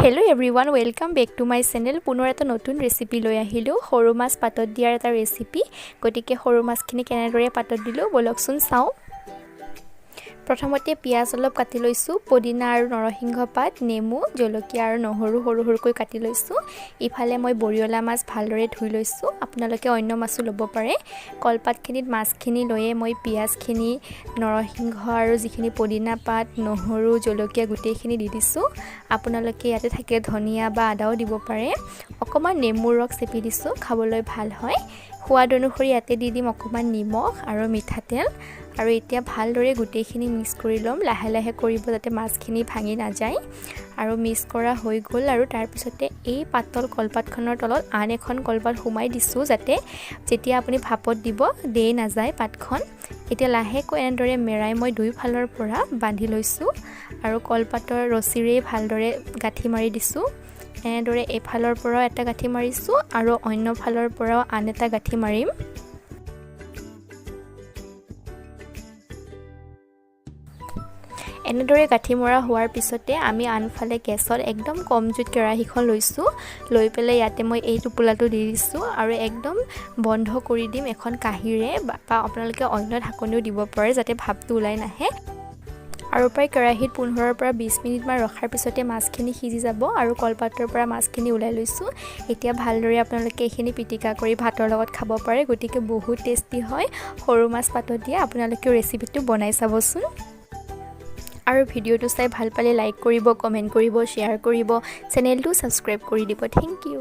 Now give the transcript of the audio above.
Hello everyone, welcome back to my channel. পুনৰ এটা নতুন ৰেচিপি লৈ আহিলোঁ, সৰু মাছ পাতত দিয়াৰ এটা ৰেচিপি। গতিকে সৰু মাছখিনি কেনেদৰে পাতত দিলোঁ, ব'লকচোন চাওঁ। প্ৰথমতে পিঁয়াজ অলপ কাটি লৈছোঁ, পদিনা আৰু নৰসিংহ পাত, নেমু, জলকীয়া আৰু নহৰু সৰু সৰুকৈ কাটি লৈছোঁ। ইফালে মই বৰিয়লা মাছ ভালদৰে ধুই লৈছোঁ, আপোনালোকে অন্য মাছো ল'ব পাৰে। কলপাতখিনিত মাছখিনি লৈয়ে মই পিঁয়াজখিনি, নৰসিংহ আৰু যিখিনি পদিনা পাত, নহৰু, জলকীয়া গোটেইখিনি দি দিছোঁ। আপোনালোকে ইয়াতে থাকিলে ধনিয়া বা আদাও দিব পাৰে। অকণমান নেমুৰ ৰস চেপি দিছোঁ, খাবলৈ ভাল হয়। সোৱাদ অনুসৰি ইয়াতে দি দিম অকণমান নিমখ আৰু মিঠাতেল। আৰু এতিয়া ভালদৰে গোটেইখিনি মিক্স কৰি ল'ম। লাহে লাহে কৰিব যাতে মাছখিনি ভাঙি নাযায়। আৰু মিক্স কৰা হৈ গ'ল। আৰু তাৰপিছতে এই পাতল কলপাতখনৰ তলত আন এখন কলপাত সোমাই দিছোঁ, যাতে যেতিয়া আপুনি ভাপত দিব দেই নাযায় পাতখন। এতিয়া লাহেকৈ এনেদৰে মেৰাই মই দুয়োফালৰ পৰা বান্ধি লৈছোঁ আৰু কলপাতৰ ৰছীৰেই ভালদৰে গাঁঠি মাৰি দিছোঁ। এনেদৰে এইফালৰ পৰাও এটা গাঁঠি মাৰিছোঁ আৰু অন্য ফালৰ পৰাও আন এটা গাঁঠি মাৰিম। এনেদৰে গাঁঠি মৰা হোৱাৰ পিছতে আমি আনফালে গেছত একদম কম জুইত কেৰাহীখন লৈছোঁ। লৈ পেলাই ইয়াতে মই এই টোপোলাটো দি দিছোঁ আৰু একদম বন্ধ কৰি দিম এখন কাঁহীৰে, বা আপোনালোকে অন্য ঢাকনিও দিব পাৰে, যাতে ভাপটো ওলাই নাহে। আৰু প্ৰায় কেৰাহীত 15ৰ পৰা 20 মিনিটমান ৰখাৰ পিছতে মাছখিনি সিজি যাব আৰু কলপাতৰ পৰা মাছখিনি ওলাই লৈছোঁ। এতিয়া ভালদৰে আপোনালোকে এইখিনি পিটিকা কৰি ভাতৰ লগত খাব পাৰে। গতিকে বহুত টেষ্টি হয় সৰু মাছ পাতত দিয়া। আপোনালোকেও ৰেচিপিটো বনাই চাবচোন। আৰু ভিডিঅ'টো চাই ভাল পালে লাইক কৰিব, কমেণ্ট কৰিব, শ্বেয়াৰ কৰিব, চেনেলটো ছাবস্ক্ৰাইব কৰি দিব। Thank you.